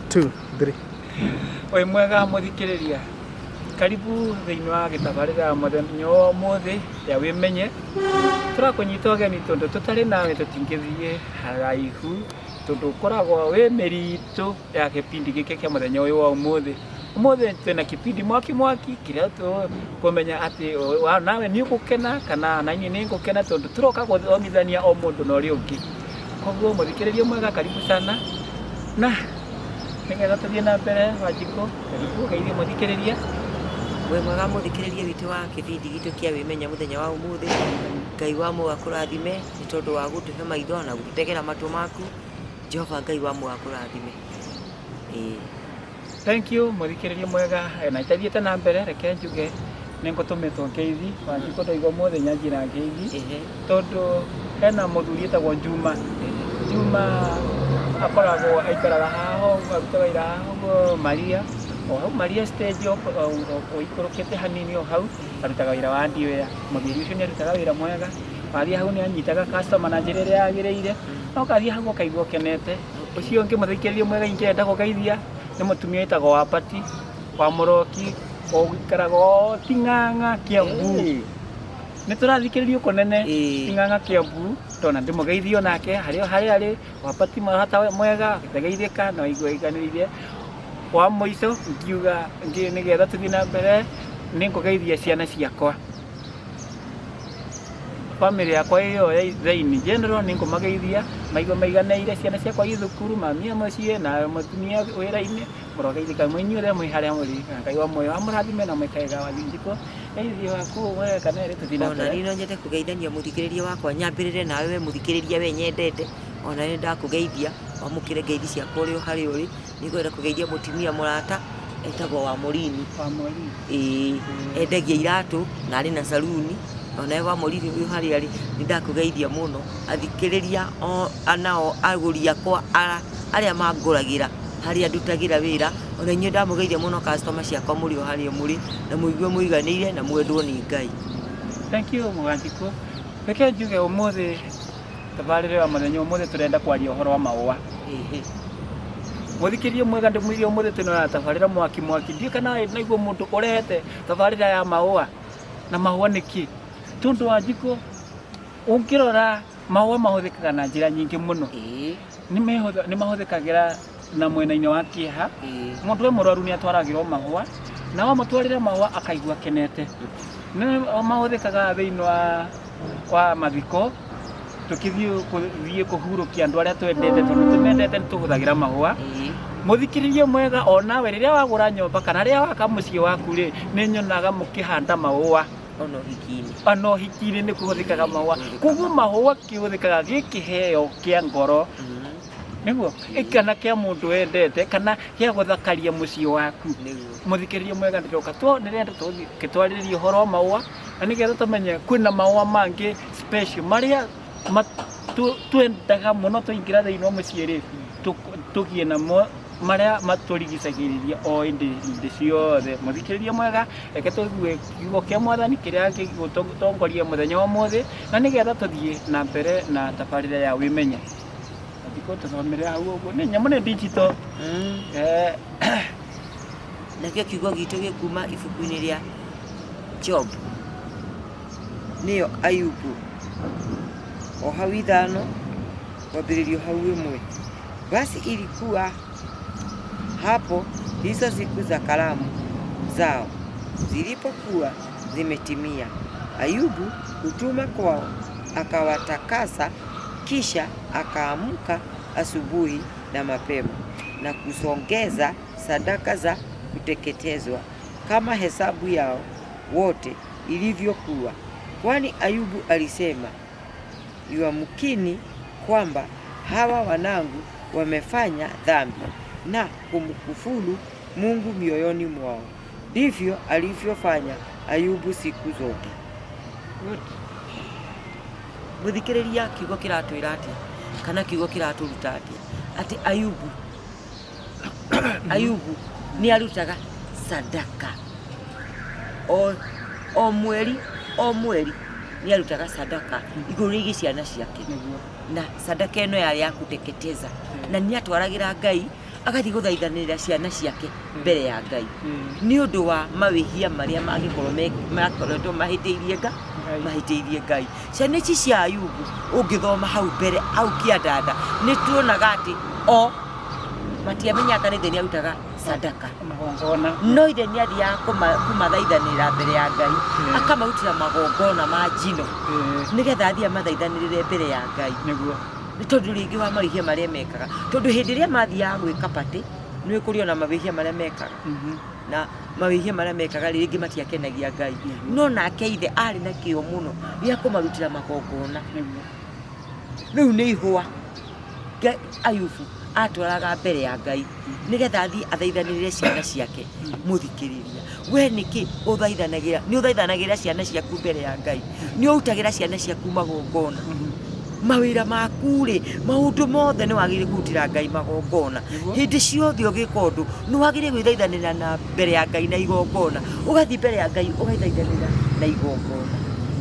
Two, three. Wĩ mwega mũthikĩrĩria, karibu thĩinĩ wa gĩtabarĩra ya mũthenya wa ũmũthĩ ya wĩmenye. Tũrakũnyita ũgeni tondũ tũtarĩ nawe tũtingĩthiĩ haraihu tondũ ũkoragwo wĩ mĩri itũ ya gĩbindi gĩkĩ kĩa mũthenya ũyũ wa ũmũthĩ. Ũmũthĩ twĩna kĩbindi mwaki mwaki kĩrĩa tũkũmenya atĩ nawe nĩ ũgũkena kana na niĩ nĩ ngũkena tondũ tũroka gũthomithania o mũndũ na ũrĩa ũngĩ. Koguo mũthikĩrĩria mwega karibu sana na nĩgetha tũthiĩ na mbere Wanjikũ, karibu ũgeithie mũthikĩrĩria. Wĩ mwega mũthikĩrĩria witũ wa kĩbindi gitũ kĩa Wĩmenye mũthenya wa ũmũthĩ. Ngai wa muoyo akũrathime nĩ tondũ wa gũtũhe maitho na gũtũtegera matũ maku. Jehova Ngai wa muoyo akũrathime. Ĩĩ. Thank you mũthikĩrĩria mwega na itathiĩte na mbere reke njuge nĩ ngũtũmĩtwo ngeithi. Wanjikũ ndoiga ũmũthĩ nyanjie na ngeithi tondũ hena mũthuri etagwo Juma. Juma akoragwo aikaraga haha ũguo arutaga wĩra haha ũguo Maria, o hau Maria stage ũikũrũkĩte hanini o hau arutaga wĩra wa hardware. Mũthuri ũcio nĩ arutaga wĩra mwega, wathiĩ hau nĩ anyitaga customer na njĩra ĩrĩa yagĩrĩire, na ũgathiĩ hau ũkaigua ũkenete. Ũcio ũngĩ mũthikĩrĩria mwega ingĩenda gũgeithia nĩ mũtumia wĩtagwo Wapati wa Mũroki ũikaraga o Ting'ang'a Kiambu. Nĩ tũrathikĩrĩrio kũnene Ting'ang'a Kiambu, ndona ndĩmũgeithie onake harĩa harĩa arĩ, Wapati mũrata mwega, geithĩka na waigue ũiganĩire. Wa mũico ngiuga nĩgetha tũthiĩ na mbere nĩ ngũgeithia ciana ciakwa. Bamĩrĩ yakwa ĩ yothe thĩinĩ general nĩ ngũmageithia maigue maiganĩire, ciana ciakwa i thukuru, mami e mũciĩ na mũtumia wĩra-inĩ, mũrogeithĩka mwĩ inyuothe mwĩ harĩa mũrĩ, na Ngai wa muoyo amũrathime na mwĩkage Wanjikũ geithio waku ũmwe kana erĩ tũthiĩ na Ona mbere. niĩ no nyende kũgeithania mũthikĩrĩria wakwa nyambĩrĩre nawe we mũthikĩrĩria we nyendete, ona nĩ ndakũgeithia wamũkĩre ngeithi ciakwa ũrĩ o harĩa ũrĩ. Nĩ ngwenda kũgeithia mũtumia mũrata etagwo Wamũrini. Wamũrini. Ĩĩ, endagia iratũ na arĩ na saruni, onawe Wamũrini ũrĩ o harĩa arĩ, nĩ ndakũgeithia mũno. Athikĩrĩria nao agũri akwa arĩa mangũragĩra harĩa ndutagĩra wĩra, ona inyuĩ ndamũgeithia mũno customer ciakwa mũrĩ o harĩa mũrĩ, na mũigue mũiganĩire na mwendwo nĩ Ngai. Thank you Wanjikũ. Reke njuge ũmũthĩ tabarĩra ya mũthenya ũmũthĩ tũrenda kwaria ũhoro wa mahũa. Mũthikĩrĩria mwega ndĩmwĩre ũmũthĩ twĩna tabarĩra mwaki mwaki. Ndiũĩ kana naigua mũndũ ũrehete tabarĩra ya mahũa na mahũa nĩ kĩ? Tondũ Wanjikũ ũngĩrora mahũa mahũthĩkaga na njĩra nyingĩ mũno. Nĩ mahũthĩkagĩra na mwena-inĩ wa kĩeha. Mũndũ e mũrwaru nĩ atwaragĩrwo mahũa na wamũtwarĩra mahũa akaigua akenete. Nĩ mahũthĩkaga thĩinĩ wa mathiko tũkĩthiĩ kũthiĩ kũhurũkia andũ arĩa twendete tondũ tũmendete nĩ tũhũthagĩra mahũa. Mũthikĩrĩria mwega onawe rĩrĩa wagũra nyũmba kana rĩrĩa waka mũciĩ waku rĩ, nĩ nyonaga mũkĩhanda mahũa. Ona ũhiki-inĩ. Ona ũhiki-inĩ nĩ kũhũthĩkaga mahũa. Koguo mahũa kĩhũthĩkaga gĩ kĩheo kĩa ngoro. Nĩguo kana kĩa mũndũ wendete kana gĩa gũthakaria mũciĩ waku. Mũthikĩrĩria mwega ndĩroka ndĩrenda tũgĩtwarĩrĩria ũhoro wa mahũa na nĩgetha tũmenye kwĩna mahũa mangĩ special marĩa twendaga mũno twaingĩra thĩinĩ wa mũciĩ rĩ, tũgĩe namo marĩa matũrigicagĩrĩria o hĩndĩ hĩndĩ ciothe. Mũthikĩrĩria mwega, reke tũigue kiugo kĩa mwathani kĩrĩa gĩgũtũtongoria mũthenya wa ũmũthĩ na nĩgetha tũthiĩ na mbere na tabarĩra ya wĩmenye. Thikũ tũthomere hau ũguo nĩ nyamũ nĩ digital. Nakĩo kiugo gitũ gĩkuma ibuku-inĩ rĩa Job, nĩyo Ayubu, o hau ithano kwambĩrĩrio hau ĩmwe. Basi ilikuwa hapo hizo siku za karamu zao zilipokuwa zimetimia, Ayubu hutuma kwao akawatakasa, kisha akaamka asubuhi na mapema na kusongeza sadaka za kuteketezwa kama hesabu yao wote ilivyokuwa. Kwani Ayubu alisema, yuamkini kwamba hawa wanangu wamefanya dhambi na kumkufuru Mungu mioyoni mwao. Ndivyo alivyofanya Ayubu siku zote. Good. Mũthikĩrĩria, kiugo kĩratwĩra atĩa kana kiugo kĩratũruta atĩa? Atĩ Ayubu nĩ arutaga sadaka o mweri o mweri, nĩ arutaga sadaka igũrũ rĩgiĩ ciana ciake. Na sadaka ĩno yarĩ ya kuteketeza, na nĩ atwaragĩra Ngai. Agathiĩ gũthaithanĩrĩra ciana ciake mbere ya Ngai nĩ ũndũ wa mawĩhia marĩa mangĩkorwo makoretwo mahĩtĩirie Ngai. Mahĩtĩirie Ngai. Ciana ici cia Ayubu, ũngĩthoma hau mbere hau kĩandanda, nĩ tuonaga atĩ o matiamenyaga kana ithe nĩ arutaga sadaka. Magongona. No ithe nĩ athiaga kũmathaithanĩrĩra mbere ya Ngai, akamarutĩra magongona ma njino, nĩgetha athiĩ amathaithanĩrĩre mbere ya Ngai. Nĩ tondũ rĩngĩ wa mawĩhia marĩa mekaga, tondũ hĩndĩ ĩrĩa mathiaga gwĩka patĩ nĩ kũrĩ ona mawĩhia marĩa mekaga, na mawĩhia marĩa mekaga rĩngĩ matiakenagia Ngai. No nake ithe arĩ na kĩo mũno gĩa kũmarutĩra magongona. Rĩu nĩ ihũa Ayubu atwaraga mbere ya Ngai nĩgetha athiĩ athaithanĩrĩre ciana ciake. Mũthikĩrĩria, we nĩkĩ ũthaithanagĩra? Nĩ ũthaithanagĩra ciana ciaku mbere ya Ngai? Nĩ ũrutagĩra ciana ciaku magongona? Mawĩra maku rĩ, maũndũ mothe nĩ wagĩrĩire kũrutĩra Ngai magongona. Hĩndĩ ciothe ũgĩka ũndũ nĩ wagĩrĩire gwĩthaithanĩra na mbere ya Ngai na igongona, ũgathiĩ mbere ya Ngai ũgaithaithanĩra na igongona.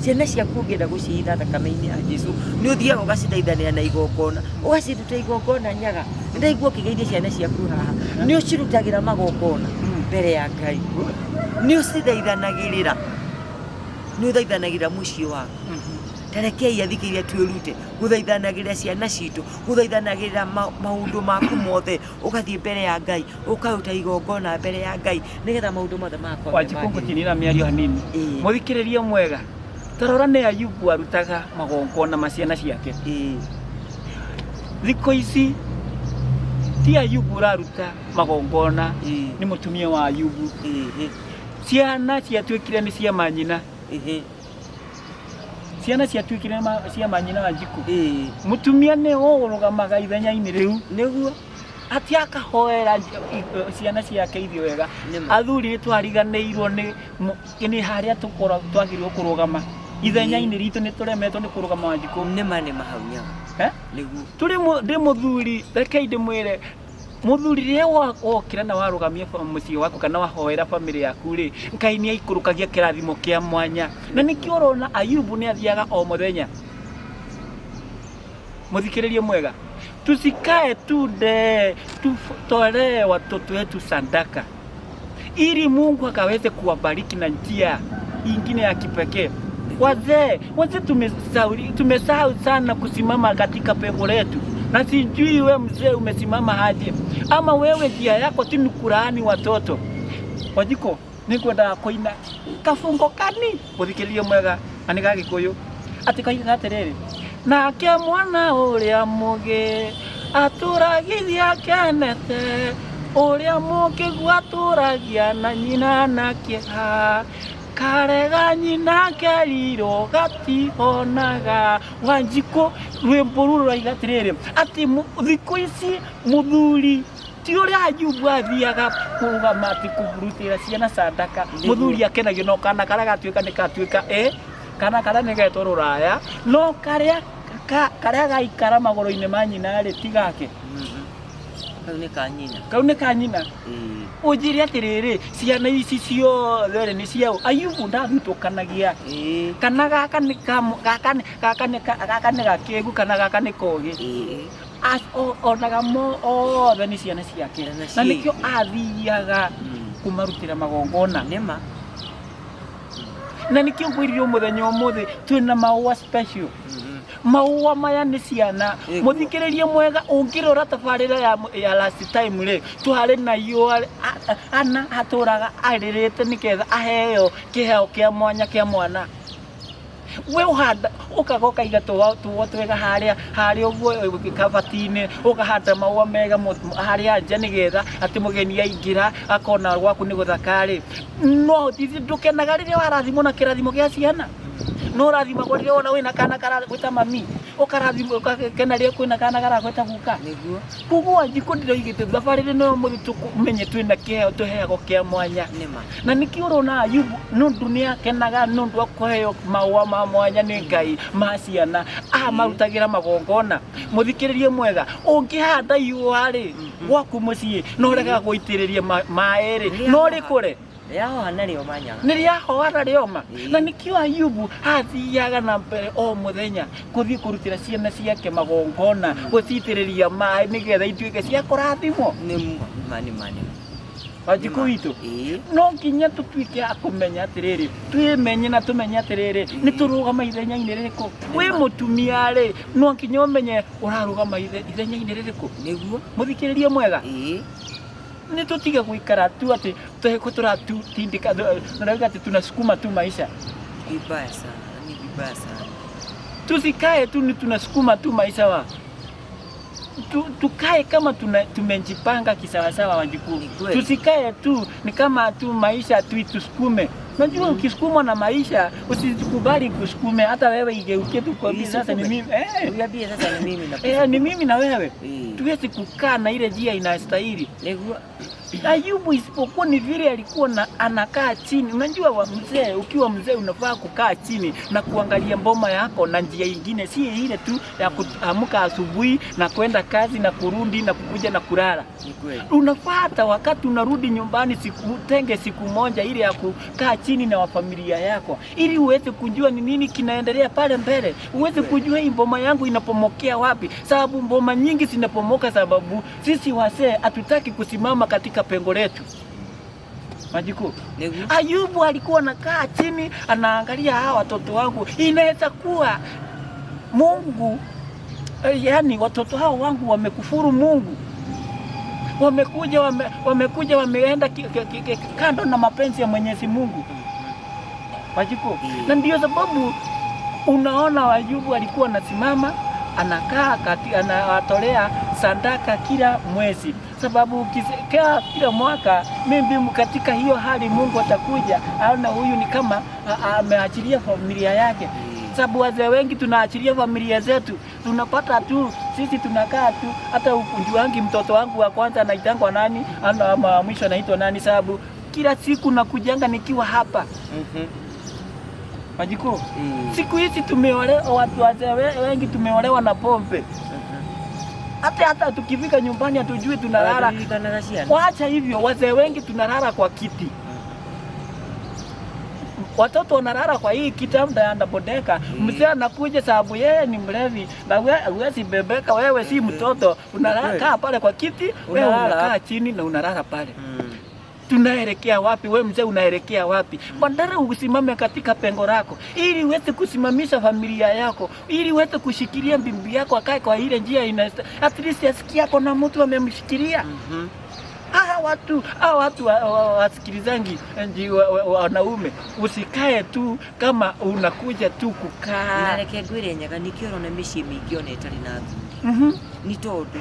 Ciana ciaku ũngĩenda gũcihitha thakame-inĩ ya Jesu, nĩ ũthiaga ũgacithaithanĩra na igongona, ũgaciruta igongona nyaga. Nĩ ndaigua ũkĩgeithia ciana ciaku haha, nĩ ũcirutagĩra magongona mbere ya Ngai, nĩ ũcithaithanagĩrĩra, nĩ ũthaithanagĩrĩra mũciĩ waku. Ta rekei athikĩrĩria twĩrute gũthaithanagĩrĩra ciana citũ, gũthaithanagĩrĩra maũndũ maku mothe, ũgathiĩ mbere ya Ngai, ũkaruta igongona mbere ya Ngai, nĩgetha maũndũ mothe magakorwo me Wanjikũ, magĩrĩru. Ngũtinina mĩario hanini. Mũthikĩrĩrie mwega, tarora, nĩ Ayubu arutaga magongona ma ciana ciake. Thikũ ici ti Ayubu ũraruta magongona, nĩ mũtumia wa Ayubu. Ciana ciatuĩkire nĩ cia manyina. Ciana ciatuĩkire cia manyina wa Njikũ. Mũtumia nĩ ũrũgamaga ithenya-inĩ rĩu atĩ akahoera ciana ciake ithiĩ wega. Athuri, nĩ twariganĩirwo nĩ harĩa tũkoragwo twagĩrĩirwo kũrũgama ithenya-inĩ ritũ. Nĩ tũremetwo nĩ kũrũgama, Wanjikũ. Nĩma hau nyaga. Eh? Nĩguo. Tũrĩ ndĩ mũthuri, rekei ndĩmwĩre, mũthuri, rĩrĩa wokĩra na warũgamia mũciĩ waku kana wahoera bamĩrĩ yaku rĩ, Ngai nĩ aikũrũkagia kĩrathimo kĩa mwanya, na nĩkĩo ũrona Ayubu nĩ athiaga o mũthenya. Mũthikĩrĩrie mwega, tusikae tunde tutolee watoto wetu sadaka ili Mungu akaweze kuwabariki na njia ingine ya kipekee. Wazee, wazee tumesahau sana kusimama katika pengo letu, na sijui we mzee umesimama aje, ama wewe njia yako tu ni kulaani watoto. Wajiko, nĩngwendaga kũina kabungo kani, mũthikĩrĩrie mwega, na nĩ ga Gĩkũyũ, atĩ koigaga atĩrĩrĩ, nake mwana ũrĩa mũgĩ atũragithia kenete, ũrĩa mũkĩgu atũragia na nyina na kĩeha, karega nyina kerirwo gatihonaga. Wanjikũ, rwĩmbo rũrũ rũraiga atĩrĩrĩ, atĩ thikũ ici mũthuri ti ũrĩa Ayubu athiaga kũrũgama atĩ kũrutĩra ciana sadaka. Mũthuri akenagio no kana karĩa gatuĩka nĩ gatuĩka, kana karĩa nĩ getwo rũraya, no karĩa karĩa gaikara magũrũ-inĩ ma nyina rĩ, ti gake. Kau nĩ ka nyina. Kau nĩ ka nyina. Ũnjĩre atĩrĩrĩ, ciana ici ciothe rĩ, nĩ ciaũ? Ayubu ndathutũkanagia kana gaka nĩ gaka nĩ gakĩgu kana gaka nĩ kogĩ. Onaga mo othe nĩ ciana ciake. Ciana na ciake. Nĩkĩo athiaga kũmarutĩra magongona. Na nĩkĩo ngwĩrire mũthenya ũmũthĩ twĩna maũa special. Maũa maya nĩ ciana. Mũthikĩrĩrie mwega, ũngĩrora tabarĩra ya last time rĩ, twarĩ na iũa ana atũraga arĩrĩte nĩgetha aheo kĩheo kĩa mwanya kĩa mwana. We ũhanda ũkaga ũkaiga tũũa twega harĩa harĩa ũguo kabati-inĩ, ũkahanda maũa mega harĩa nja nĩgetha atĩ mũgeni aingĩra akona gwaku nĩ gũthaka rĩ. No ndũkenaga rĩrĩa warathimwo na kĩrathimo gĩa ciana? No ũrathimagwo rĩrĩa wona wĩna kana karagwĩta mami, ũkarathimwo, ũgakena rĩrĩa kwĩna kana karagwĩta guka. Koguo Wanjikũ, ndĩroigĩte thabarĩ ĩno ũmũthĩ tũmenye twĩna kĩheo tũheagwo kĩa mwanya. Na nĩkĩo ũrona Ayubu nĩ ũndũ nĩ akenaga nĩ ũndũ wa kũheo maũa ma mwanya nĩ Ngai ma ciana, amarutagĩra magongona. Mũthikĩrĩrie mwega, ũngĩhanda iũa rĩ gwaku mũciĩ no ũregaga gũitĩrĩria maĩ rĩ, no rĩkũre. Rĩahoha na rĩoma nyaga. Nĩ rĩahoha na rĩoma. Ĩĩ. Na nĩkĩo Ayubu athiaga na mbere o mũthenya kũthiĩ kũrutĩra ciana ciake magongona, gũcitĩrĩria maĩ nĩgetha ituĩke cia kũrathimwo. Nĩ ma nĩ ma nĩ ma. Wanjikũ witũ, Ĩĩ. no nginya tũtuĩke a kũmenya atĩrĩrĩ, twĩmenye na tũmenye atĩrĩrĩ, nĩ tũrũgama ithenya-inĩ rĩrĩkũ. Wĩ mũtumia rĩ, no nginya ũmenye ũrarũgama ithenya-inĩ rĩrĩkũ. Nĩguo. Mũthikĩrĩrie mwega. Ĩĩ. Nĩ tũtige gũikara tu atĩ tũhĩko tũratutindĩka, tunauga atĩ tunasukuma tu maisha. Vibaya sana, ni vibaya sana. Tusikae tu ni tunasukuma tu maisha wa. Tukae kama tumejipanga kisawasawa wajukuu. Ni kweli. Tusikae tu ni kama tu maisha tu itusukume. Unajua ukisukumwa na maisha usikubali kusukume, hata wewe igeuke tu kwa sasa ni mimi. Uiambie sasa ni mimi na Ni mimi na wewe. Tuwezi kukaa na ile njia inastahili. Nĩguo. Ayubu isipokuwa ni vile alikuwa na anakaa chini. Unajua wa mzee, ukiwa mzee unafaa kukaa chini na kuangalia mboma yako na njia ingine, si ile tu ya kuamka asubuhi na kwenda kazi na kurudi na kukuja na kulala. Ni kweli. Unafaa hata wakati unarudi nyumbani utenge siku moja ile ya kukaa chini na familia yako ili uweze kujua ni nini kinaendelea pale mbele. Uweze kujua hii mboma yangu inapomokea wapi. Sababu mboma nyingi zinapomoka sababu sisi wasee hatutaki kusimama katika pengo letu. Majiku. Nĩguo. Ayubu alikuwa anakaa chini anaangalia hawa watoto wangu. Inaweza kuwa Mungu, yani watoto hao wangu wamekufuru Mungu. Wamekuja wamekuja wameenda kando na mapenzi ya Mwenyezi Mungu. Majiku. Na ndio sababu unaona Ayubu alikuwa anasimama anakaa anatolea sadaka kila mwezi. Sababu kila mwaka mimi katika hiyo hali Mungu atakuja aona huyu ni kama ameachilia familia yake. Sababu wazee wengi tunaachilia familia zetu, tunapata tu sisi tunakaa tu, hata ujuangi mtoto wangu wa kwanza anaitangwa nani ama mwisho anaitwa nani, sababu kila siku nakujanga nikiwa hapa. Majiko. Siku hizi tumeolewa, watu wazee wengi tumeolewa na pombe. Hata tukifika nyumbani hatujui tunalala. Waacha hivyo, wazee wengi tunalala kwa kiti. Watoto wanalala kwa hii kitanda anapodeka. Mzee anakuja sababu yeye ni mlevi na huwezi bebeka, wewe si mtoto. Unalala pale kwa kiti, wewe unakaa chini na unalala pale. Tunaelekea wapi? Wewe mzee unaelekea wapi? Badala usimame katika pengo lako ili uweze kusimamisha familia yako, ili uweze kushikilia bibi yako akae kwa ile njia ina, at least asikie kuna mtu amemshikilia. Hawa watu wasikilizangi wanaume. Usikae tu kama unakuja tu kukaa. Na reke ngwĩre nyaga nĩkĩo ũrona mĩciĩ mĩingĩ ona ĩtarĩ na athuri. Nĩ tondũ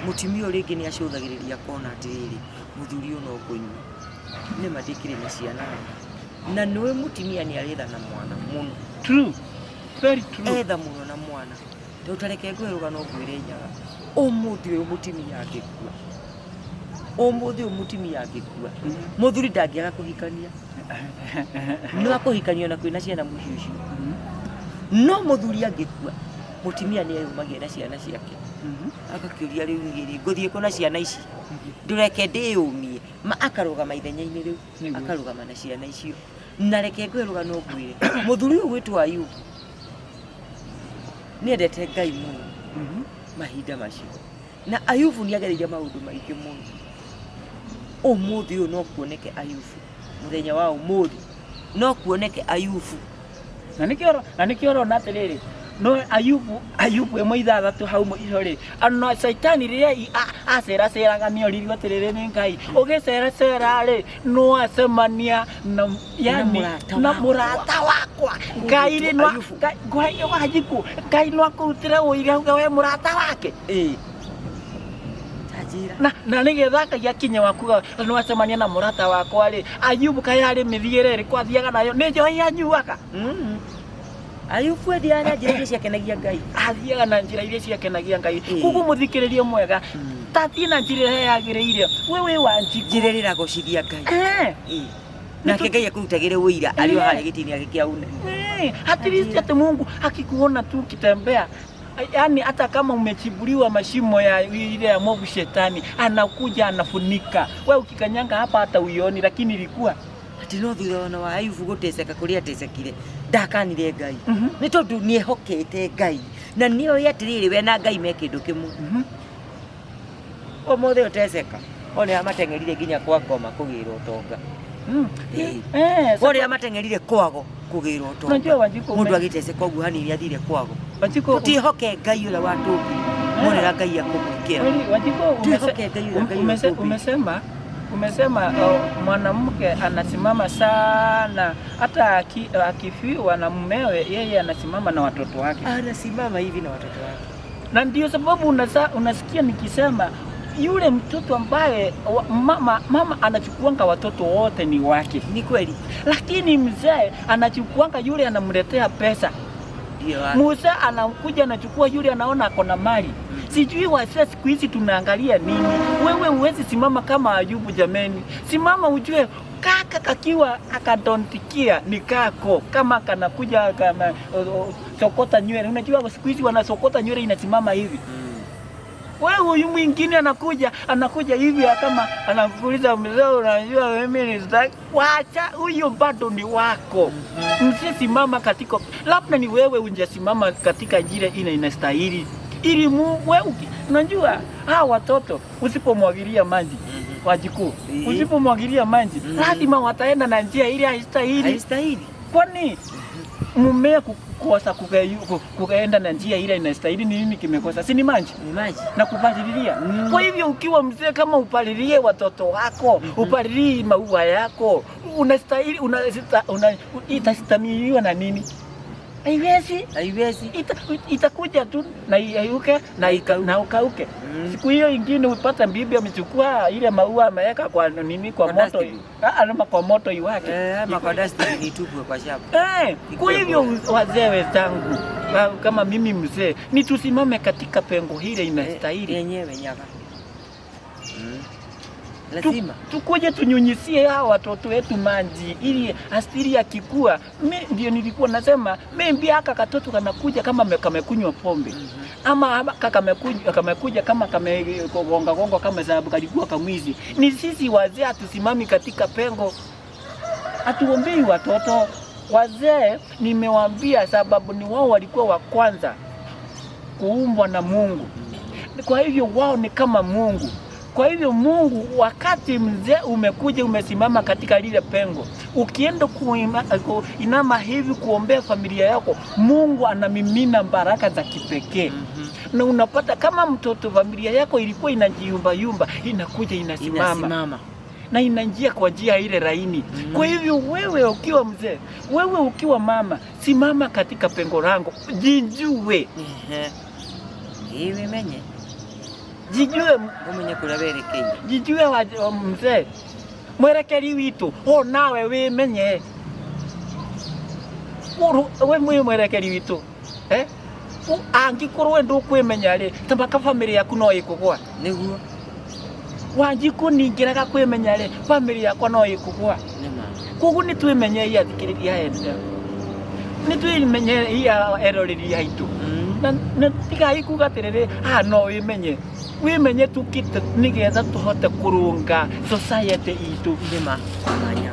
mũtumia ũyũ rĩngĩ nĩ acũthagĩrĩria akona atĩrĩrĩ, mũthuri ũyũ no kũnyua nĩma ndĩkĩrĩ na ciana na nĩũĩ mũtumia nĩ arĩ tha na mwana mũno. True. Very true. Etha mũno na mwana. Tondũ ta reke ngũhe rũgano ngwĩre nyaga, ũmũthĩ ũyũ mũtumia angĩkua, ũmũthĩ ũyũ mũtumia angĩkua, mũthuri ndangĩaga kũhikania, no akũhikania na kwĩna ciana mũciĩ ũcio. No mũthuri angĩkua, mũtumia nĩ eyũmagia na ciana ciake. Agakĩũria rĩu niĩ rĩ, ngũthiĩ kũ na ciana ici? Ndũreke ndĩyũmie. Ma akarũgama ithenya-inĩ rĩu, akarũgama na ciana icio. Na reke ngũhe rũgano ngwĩre, mũthuri ũyũ gwĩtwo Ayubu nĩendete Ngai mũno mahinda macio. Na Ayubu nĩagereire maũndũ maingĩ mũno. Ũmũthĩ ũyũ no kuoneke Ayubu, mũthenya wa ũmũthĩ no kuoneke Ayubu. Na nĩkĩo ũrona atĩrĩrĩ, no Ayubu ĩmwe ithathatũ hau mũico rĩ, ana Shaitani rĩrĩa aceraceraga nĩ oririo atĩrĩrĩ nĩ Ngai, ũgĩceracera rĩ, no acemania na, yani, na mũrata wakwa. Ngai rĩ, no Ngai Wanjikũ, Ngai no akũrutĩre ũira uge we mũrata wake. Na nĩgetha Ngai akinye wakuga no acemania na mũrata wakwa rĩ, Ayubu kaĩ harĩ mĩthiĩre ĩrĩkũ athiaga nayo, nĩ njohi anyuaga. Ayubu athiaga na njĩra iria ciakenagia Ngai. Athiaga na njĩra iria ciakenagia Ngai. Koguo mũthikĩrĩrie mwega, ta thiĩ na njĩra ĩrĩa yagĩrĩire. We wĩ Wanjikũ. Njĩra ĩrĩa ĩragocithia Ngai. Nake Ngai akũrutagĩre ũira arĩ o harĩa gĩtĩ-inĩ gĩake kĩa ũnene. At least ati Mungu akikuona tu ukitembea, yani hata kama umechibuliwa mashimo ya ile ya mwovu shetani, anakuja anafunika. Wewe ukikanyanga hapa hata uioni, lakini ilikuwa. Atĩ no thutha ona wa Ayubu gũteceka kũrĩa atecekire, ndakanire Ngai. Nĩ tondũ nĩ ehokete Ngai. Na nĩ oĩ atĩrĩrĩ, we na Ngai me kĩndũ kĩmwe. Ũmũthĩ ũteceka, o nĩ amateng'erire nginya kwa ngoma kũgĩra ũtonga. Ũrĩa amateng'erire kwago kũgĩra ũtonga. Unajua Wanjikũ Mũndũ agĩteceka ũguo hanini athire kwago. Wanjikũ Tũtiĩhoke Ngai ũrĩa watũmbire. Monera Ngai akũmwĩkĩra. Kweli, Wanjikũ Tuihoke Ngai ũrĩa Ngai watũmbire. Umesema mwanamke anasimama sana hata akifiwa na mumewe, yeye anasimama na watoto wake. Anasimama hivi na watoto wake. Na ndio sababu unasikia nikisema yule mtoto ambaye mama anachukuanga watoto wote ni wake. Ni kweli. Lakini mzee anachukuanga yule anamletea pesa. Ndio wake. Musa anakuja anachukua yule anaona ako na mali. Sijui wazee siku hizi tunaangalia nini. Wewe huwezi simama kama Ayubu jameni. Simama ujue kaka kakiwa akadontikia ni kako. Kama kanakuja kama sokota nywele. Unajua siku hizi wanasokota nywele inasimama hivi. Wewe huyu mwingine anakuja hivi kama anakuuliza mzee, unajua mimi ni sitaki. Wacha huyo bado ni wako. Mzee simama katika, labda ni wewe unjasimama katika njia ile inastahili. Ili wewe unajua hawa watoto usipomwagilia maji wajukuu, usipomwagilia maji lazima wataenda na njia ile haistahili. Haistahili. Kwani mmea kukosa kuenda na njia ile inastahili ni nini kimekosa? Si ni maji? Ni maji. Na kupalilia. Kwa hivyo ukiwa mzee kama upalilie watoto wako, upalilie maua yako, unastahili, itastamiliwa na nini? Haiwezi. Haiwezi. Itakuja tu na iayuke na ukauke. Siku hiyo ingine upata bibi amechukua ile maua ameweka kwa nini, kwa Kwa moto. dustbin. Ama kwa moto iwake. Ama kwa dustbin itupwe kwa shamba. Kwa hivyo wazee wenzangu, kama mimi mzee, ni tusimame katika pengo hili inastahili. Yenyewe nyaga. Lazima. Tukuje tunyunyizie hawa watoto wetu maji ili asili akikua. Mimi ndio nilikuwa nasema mimi haka katoto kanakuja kama kamekunywa pombe. Ama kamekuja kama kamegonga gonga kama sababu kalikuwa kamwizi. Ni sisi wazee hatusimami katika pengo. Hatuombei watoto. Wazee nimewaambia sababu ni wao walikuwa wa kwanza kuumbwa na Mungu. Kwa hivyo wao ni kama Mungu. Kwa hivyo Mungu, wakati mzee umekuja umesimama katika lile pengo, ukienda kuinama hivi kuombea familia yako, Mungu anamimina baraka za kipekee. Na unapata kama mtoto familia yako ilikuwa inajiyumba yumba, inakuja inasimama. Inasimama. Na inanjia kwa njia ile laini. Kwa hivyo wewe ukiwa mzee, wewe ukiwa mama, simama katika pengo lango, jijue. Iwe menye. Jijue umenye kula werekeire. Jijue wa mzee. Mwerekeri witu, o nawe wimenye. Uru, we mwe mwerekeri witu. Angikorwo ndukwimenya ri, tabaka family yaku no ikugwa. Niguo. Wanjiku ningiraga kwimenya ri, family yakwa no ikugwa. Nima. Koguo ni twimenye ia thikiriria enda. Ni twimenye ia eroreri aitu. Na tigai kuga atiriri, no wimenye. Wimenye tukite nigetha tuhote kurunga society itu. Nima. Manya.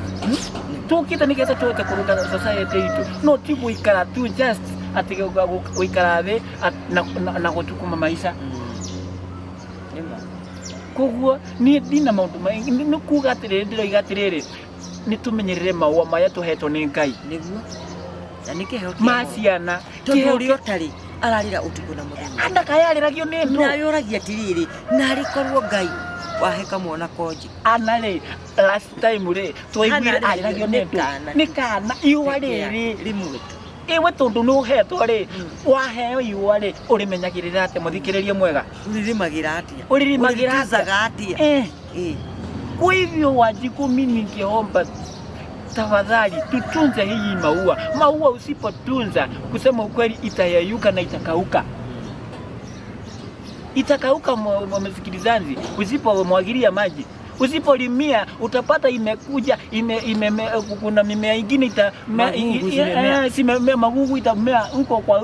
Tukite nigetha tuhote kurunga society itu. No ti guikara tu just ati guikara thi na gutukuma maisha. Nima. Koguo ni ndina maundu maingi, ni kuga atiriri, ndiroiga atiriri, ni tumenyerere maua maya tuhetwo ni Ngai. Niguo. Na nĩ kĩheo kĩa Ma Ngai. ciana. Tondũ Kĩheo ũrĩa ũtarĩ ararĩra ũtukũ na mũthenya. Anda kayarĩragio nĩ ndũ. Na yũragia atĩrĩrĩ, narĩ korwo Ngai wahe kamwana konje. Ana rĩ, last time rĩ, twaiguire Ana rĩ, arĩragio nĩ nĩ ndũ. kana. Nĩ kana, iũa rĩrĩ. Rĩmwe tu. Iwe tondũ nĩ ũhetwo rĩ, waheo iũa rĩ, ũrĩmenyagĩrĩra atĩa mũthikĩrĩrie mwega? Ũrĩrĩmagĩra atĩa? Ũrĩrĩmagĩra atĩa? Ũrĩtuzaga atĩa? Kwa hivyo Wanjiku, mimi ningeomba tafadhali tutunze hii maua. Maua usipotunza, kusema ukweli, itayayuka na itakauka. Itakauka msikilizaji, usipomwagilia maji. Usipolimia utapata imekuja, kuna mimea ingine ita, me, Magugu i, zimemea. zimemea, magugu itamea huko kwa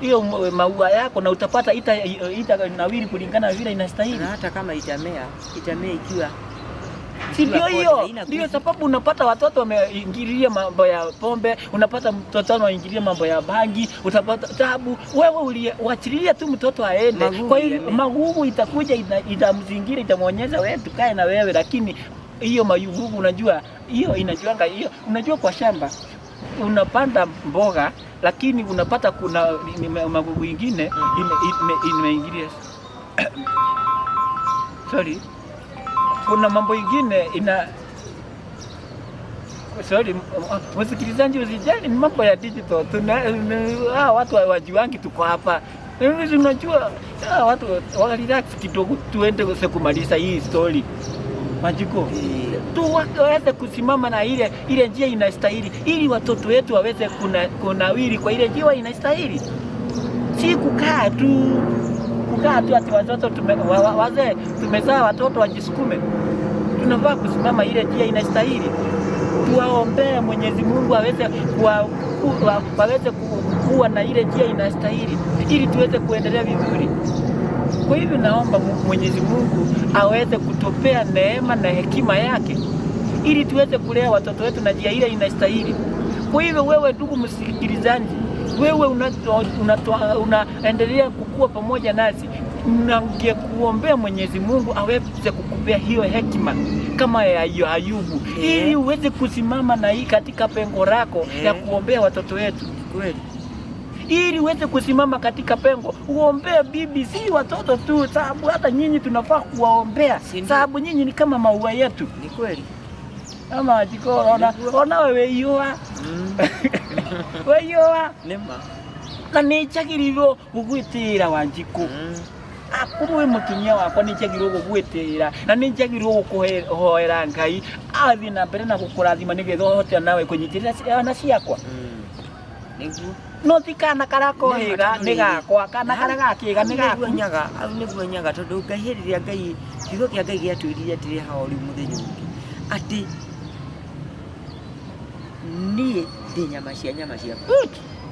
hiyo maua yako, na utapata ita nawiri kulingana na vile inastahili. Na hata kama itamea, itamea ikiwa Si ndio Kodi hiyo? haina Ndio nguvu. sababu unapata watoto wameingilia mambo ya pombe, unapata mtoto anaingilia mambo ya bangi, utapata tabu. Wewe uliwachilia tu mtoto aende. Magugu Kwa hiyo yame- magugu itakuja itamzingira, itamwonyesha wewe tukae na wewe, lakini hiyo magugu unajua hiyo inajuanga hiyo, unajua kwa shamba unapanda mboga lakini unapata kuna magugu ingine imeingilia sorry, kuna mambo ingine ina sorry, msikilizaji usijali, ni mambo ya digital. Tuna watu wajuangi tuko hapa. Mimi unajua watu wa relax kidogo, tuende kumaliza hii story Majiko tu waweze kusimama na ile ile njia inastahili, ili watoto wetu waweze kunawiri kwa ile njia inastahili, si kukaa tu ati watoto wazee tumezaa watoto wajisukume. Tunafaa kusimama ile njia inastahili, tuwaombee Mwenyezi Mungu aweze waweze kuwa na ile njia inastahili, ili tuweze kuendelea vizuri. Kwa hivyo naomba Mwenyezi Mungu aweze kutupea neema na hekima yake ili tuweze kulea watoto wetu na njia ile inastahili. Kwa hivyo wewe ndugu msikilizaji, wewe unaendelea kukua pamoja nasi, ningekuombea Mwenyezi Mungu aweze kukupea hiyo hekima kama ya Ayubu, ili uweze kusimama na hii katika pengo lako ya kuombea watoto wetu. Kweli. Ili uweze kusimama katika pengo uombee bibi, si watoto tu, sababu hata nyinyi tunafaa kuwaombea, sababu nyinyi ni kama maua yetu. Ni kweli. Ama jiko ona ona wewe iwa weiyoa Nĩma. Na nĩ njagĩrĩirwo gũgwĩtĩĩra Wanjikũ, akorwo wĩ mũtumia wakwa nĩ njagĩrĩirwo gũgwĩtĩĩra na nĩ njagĩrĩirwo gũkũhoera Ngai athiĩ na mbere na gũkũrathima nĩgetha ũhote nawe kũnyitĩrĩra ciana ciakwa. Nĩguo. No ti kana karĩa kohĩga nĩ gakwa, kana karĩa gakĩga nĩ Nĩguo gaku. Nyaga, hau nĩguo nyaga tondũ Ngai hĩndĩ ĩrĩa Ngai kiugo kĩa Ngai gĩatwĩrire atĩrĩ haha o rĩu mũthenya ũngĩ atĩ niĩ ndĩ nyama cia nyama ciaku,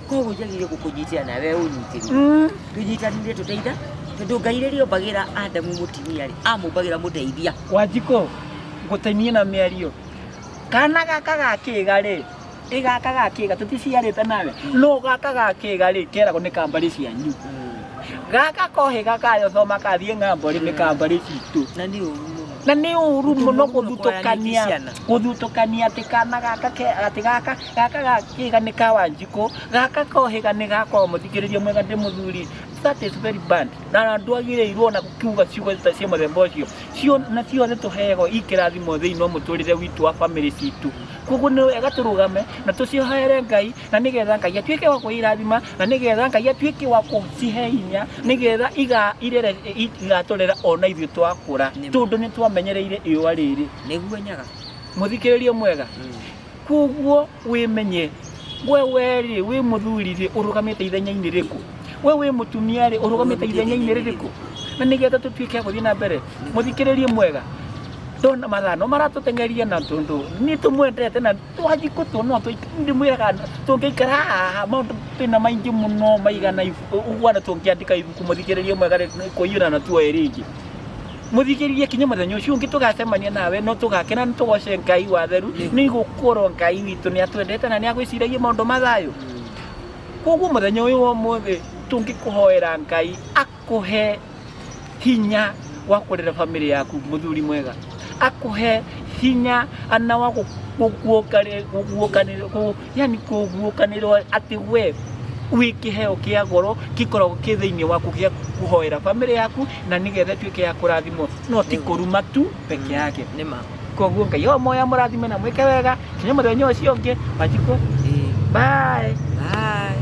koguo njagĩrĩire gũkũnyitĩra nawe ũnyitĩrĩre, tũnyitanĩre tũteitha, tondũ Ngai rĩrĩa ombagĩra Adamu mũtumia rĩ amũmbagĩra mũteithia. Wanjikũ ngũtainie na mĩario, kana gaka gakĩga rĩ, ĩ gaka gakĩga tũticiarĩte nawe, no gaka gakĩga rĩ keragwo nĩ kambarĩ cianyu, gaka kohĩga kayothoma kathiĩ ng'ambo rĩ nĩ kambarĩ citũ. Na nĩ ũru mũno. Na nĩ ũru mũno Ũndũ mũru mũno gũthutũkania kwaranĩria ciana. Gũthutũkania atĩ kana gaka atĩ gaka gaka gakĩga nĩ ka Wanjikũ, gaka kohĩga nĩ gakwa. Mũthikĩrĩria mwega, ndĩ mũthuri, that is very bad, na ndwagĩrĩirwo na kuga ciugo ta cia mũthemba ũcio cio na ciothe tũheagwo ikĩrathimo thĩinĩ wa mũtũrĩre witũ wa family citũ. Koguo nĩ wega tũrũgame na tũcihoere Ngai na nĩgetha Ngai atuĩke wa kũirathima na nĩgetha Ngai atuĩke wa kũcihe hinya nĩgetha iga irere igatũrera ona ithuĩ twakũra, Nĩma. tondũ nĩ twamenyereire iũa rĩrĩ. Nĩguo nyaga. Mũthikĩrĩrio mwega, koguo wĩmenye we rĩ wĩ mũthuri rĩ ũrũgamĩte ithenya-inĩ rĩkũ, we wĩ mũtumia rĩ ũrũgamĩte ithenya-inĩ rĩrĩkũ, na nĩgetha tũtuĩke a gũthiĩ na mbere. Mũthikĩrĩrie mwega, ndona mathaa no maratũteng'eria na tondũ nĩ tũmwendete na Wanjikũ tũ no ndĩmwĩraga tũngĩikara haha maũndũ twĩna maingĩ mũno maigana ũguo na tũngĩandĩka ibuku. Mũthikĩrĩrie mwega rĩ, kũiyũra na tuoe rĩngĩ. Mũthikĩrĩrie kinya mũthenya ũcio ũngĩ tũgacemania nawe, no tũgakena nĩ tũgoce Ngai wa theru, nĩ gũkorwo Ngai witũ nĩ atwendete na nĩ agwĩciragia maũndũ ma thayũ. Koguo mũthenya ũyũ wa ũmũthĩ tũngĩkũhoera Ngai akũhe hinya wa kũrera famĩlĩ yaku. Mũthuri mwega, akũhe hinya ana wa gũguũkanĩrwo, yani kũguũkanĩrwo atĩ we wĩ kĩheo kĩa goro gĩkoragwo kĩ thĩinĩ waku gĩa kũhoera famĩlĩ yaku na nĩgetha ĩtuĩke ya kũrathimwo, no ti kũruma tu peke yake. Nĩma. Koguo Ngai o moya mũrathime na mwĩke wega kinya mũthenya ũcio ũngĩ. Wanjikũ, bye. Bye.